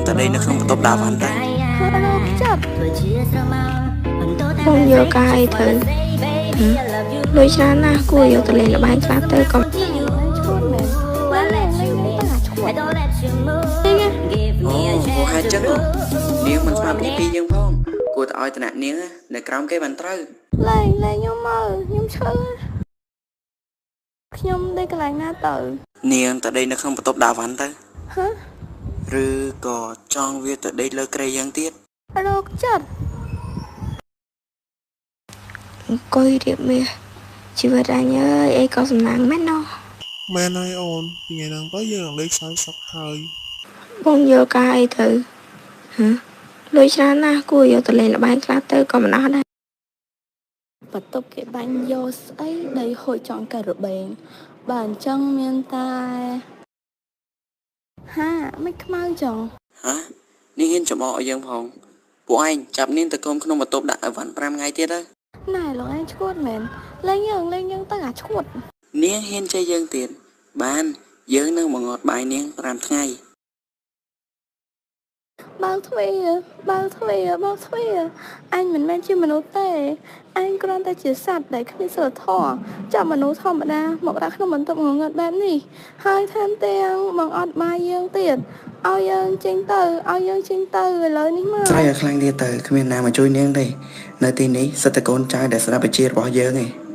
ទៅដេកនៅក្នុងបន្ទប់ដាក់វ៉ាន់ទៅ រោគចិត្ត បងយកកាយទៅហឹមលុយច្រើនណាស់គួរយកទៅលេងល្បែងខ្លះទៅកុំ ឈួតមែនលេងលេងយើងទៅអាឈួត អូហូហេតុចឹងហ៎នាងមិនស្មើពីពីយើងផងគួរតែឲ្យតំណនាងនៅក្រោមគេបានត្រូវ លេងលេងខ្ញុំមើលខ្ញុំឈឺខ្ញុំដេកកន្លែងណាទៅ នាងទៅដេកនៅក្នុងបន្ទប់ដាក់វ៉ាន់ទៅ ហ៎ ឬក៏ចង់វាទៅដេកលើគ្រែយើងទៀត រោគចិត្ត អង្គុយរៀបមាសជីវិតអញអើយអីក៏សំណាងមែនណោះ មែនហើយអូនពីថ្ងៃហ្នឹងទៅយើងនឹងលេខសើសុខហើយ បងយកកាយទៅហ៎លុយច្រើនណាស់គួរយកទៅលេងល្បែងខ្លះទៅក៏មិនអស់ដែរ បន្ទប់គេបាញ់យកស្អីដីហូចចង់កើតរបេងបើអញ្ចឹងមានតែហាមិនខ្មៅចឹង ហ៎នាងហ៊ានចំអកឲ្យយើងផងពួកឯងចាប់នាងទៅគុំក្នុងបន្ទប់ដាក់អីវ៉ាន់5ថ្ងៃទៀតទៅ ណែលោកឯងឈួតមែនលេងយើងលេងយើងទៅអាឈួត នាងហ៊ានជេរយើងទៀតបានយើងនឹងបង្អត់បាយនាង5ថ្ងៃ បើកទ្វារបើកទ្វារបើកទ្វារអញមិនមែនជាមនុស្សទេអញគ្រាន់តែជាសត្វដែលគ្មានសិលធម៌ចាប់មនុស្សធម្មតាមកដាក់ក្នុងបន្ទប់ងងឹតបែបនេះហើយថែមទាំងបង្អត់បាយយើងទៀតឲ្យយើងចេញទៅឲ្យយើងចេញទៅឥឡូវនេះមក ស្រែកឲ្យខ្លាំងទៀតទៅគ្មានណាមកជួយនាងទេនៅទីនេះសិតតែកូនចៅដែលស្ដាប់បញ្ជារបស់យើងឯង។